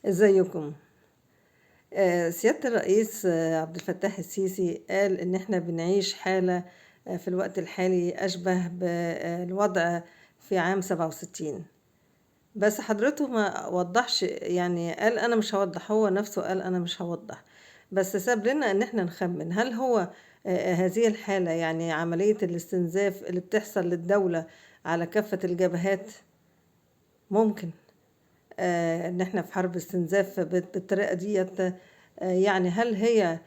ازيكم؟ سيادة الرئيس عبد الفتاح السيسي قال إن إحنا بنعيش حالة في الوقت الحالي أشبه بالوضع في عام 67. بس حضرته ما وضحش، يعني قال أنا مش هوضح، هو نفسه قال أنا مش هوضح، بس ساب لنا إن إحنا نخمن. هل هو هذه الحالة يعني عملية الاستنزاف اللي بتحصل للدولة على كافة الجبهات؟ ممكن إن إحنا في حرب استنزاف بالطريقة ديت. يعني هل هي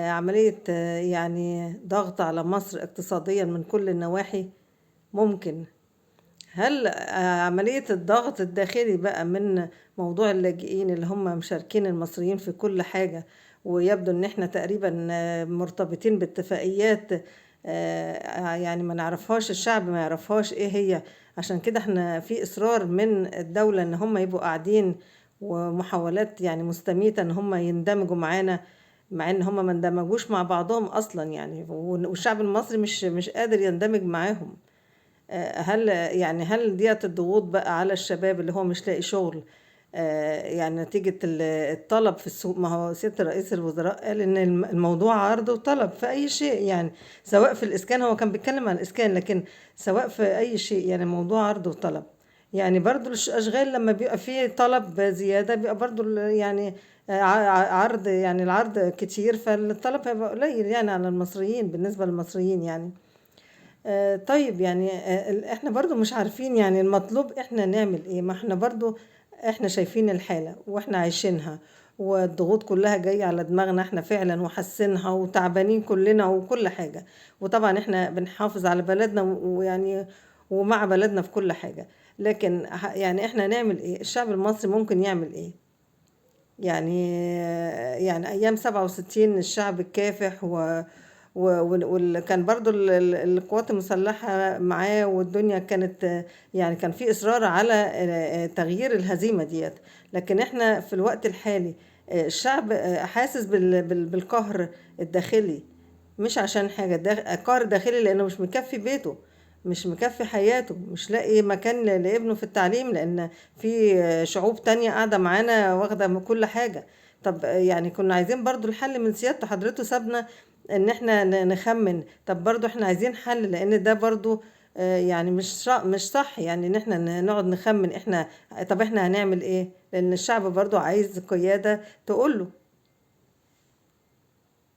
عملية يعني ضغط على مصر اقتصاديا من كل النواحي؟ ممكن. هل عملية الضغط الداخلي بقى من موضوع اللاجئين اللي هم مشاركين المصريين في كل حاجة، ويبدو ان احنا تقريبا مرتبطين باتفاقيات يعني ما نعرفهاش، الشعب ما يعرفهاش ايه هي، عشان كده احنا في اصرار من الدولة ان هم يبقوا قاعدين، ومحاولات يعني مستميتة ان هم يندمجوا معانا، مع ان هم ما اندمجوش مع بعضهم اصلا يعني، والشعب المصري مش قادر يندمج معاهم. هل يعني هل ديت الضغوط بقى على الشباب اللي هو مش لاقي شغل، يعني نتيجة الطلب في السوق؟ ما هو سيادة رئيس الوزراء قال إن الموضوع عرض وطلب في أي شيء، يعني سواء في الإسكان، هو كان بيتكلم عن الإسكان، لكن سواء في أي شيء، يعني موضوع عرض وطلب. يعني برضو الأشغال لما بيبقى فيه طلب زيادة بيبقى برضو يعني عرض، يعني العرض كتير فالطلب هيبقى قليل يعني على المصريين، بالنسبة للمصريين يعني. طيب يعني احنا برضو مش عارفين يعني المطلوب احنا نعمل ايه. ما احنا برضو احنا شايفين الحالة واحنا عايشينها، والضغوط كلها جاية على دماغنا احنا فعلا، وحاسينها وتعبانين كلنا وكل حاجة، وطبعا احنا بنحافظ على بلدنا ويعني ومع بلدنا في كل حاجة، لكن يعني احنا نعمل ايه؟ الشعب المصري ممكن يعمل ايه؟ يعني ايام 67 الشعب الكافح وكان برضو القوات المسلحة معاه، والدنيا كانت يعني كان في إصرار على تغيير الهزيمة ديت. لكن احنا في الوقت الحالي الشعب حاسس بالقهر الداخلي، مش عشان حاجة، قهر داخلي لأنه مش مكفي بيته، مش مكفي حياته، مش لاقي مكان لابنه في التعليم، لأن في شعوب تانية قاعدة معانا واخدة كل حاجة. طب يعني كنا عايزين برضو الحل من سيادته، حضرته سابنا ان احنا نخمن. طب برضو احنا عايزين حل، لان ده برضو يعني مش صح يعني ان احنا نقعد نخمن احنا، طب احنا هنعمل ايه؟ لان الشعب برضو عايز قيادة تقوله.